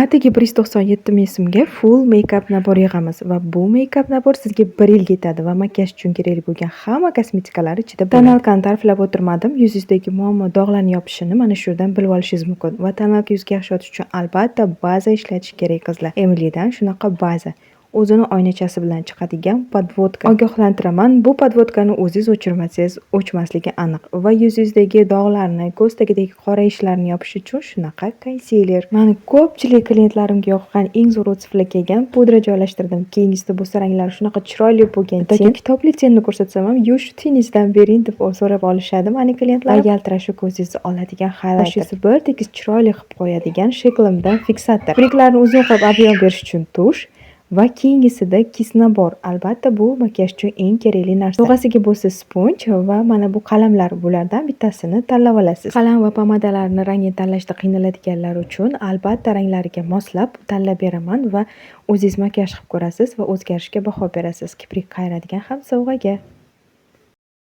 Atigi 197 ming so'mga full make-up набор yig'amiz va bu make-up набор sizga 1 yilga yetadi va makiyaj uchun kerakli bo'lgan hamma kosmetikalar ichida bo'ladi. Тоналка ni ta'riflab o'tirmadim. Yuzingizdagi muammo, dog'larni yopishini mana shu yerdan bilib olishingiz mumkin va тоналка yuzga yaxshi yotish uchun albatta baza ishlatish kerak, qizlar. Emilydan shunaqa baza. O'zini oynachasi bilan chiqadigan подводка. Ogohlantiraman, bu подводка ni o'zingiz o'chirmasangiz, o'chmasligi aniq va yuzingizdagi dog'larni, ko'z tagidagi qora ishlarni yopish uchun shunaqa konsiler. Mani ko'pchilik klientlarimga yoqqan, eng zo'r отзыв lar kelgan pudra joylashtirdim. Keyingisida bo'lsa ranglari shunaqa chiroyli bo'lgan тень. Kitobli тень ni ko'rsatsam ham, "Yu, shu тень ingizdan bering", deb so'rab olishadi mani klientlar. Va yaltirashi ko'zingizni oladigan highlighter. Bir tekis chiroyli qilib qo'yadigan Sheklimdan фиксатор. Kipriklarni uzun qilib объем berish uchun тушь va keyingisida кисть набор. Albatta, bu makiyaj uchun eng kerakli narsa. Sovg'asiga bo'lsa спонж va mana bu qalamlar. Bulardan bittasini tanlab olasiz. Qalam va pomadalarni rangini tanlashda qiynaladiganlar uchun albatta ranglariga moslab tanlab beraman va o'zingiz makiyaj qilib ko'rasiz va o'zgarishga baho berasiz. Kiprik qayiradigan ham sovg'aga.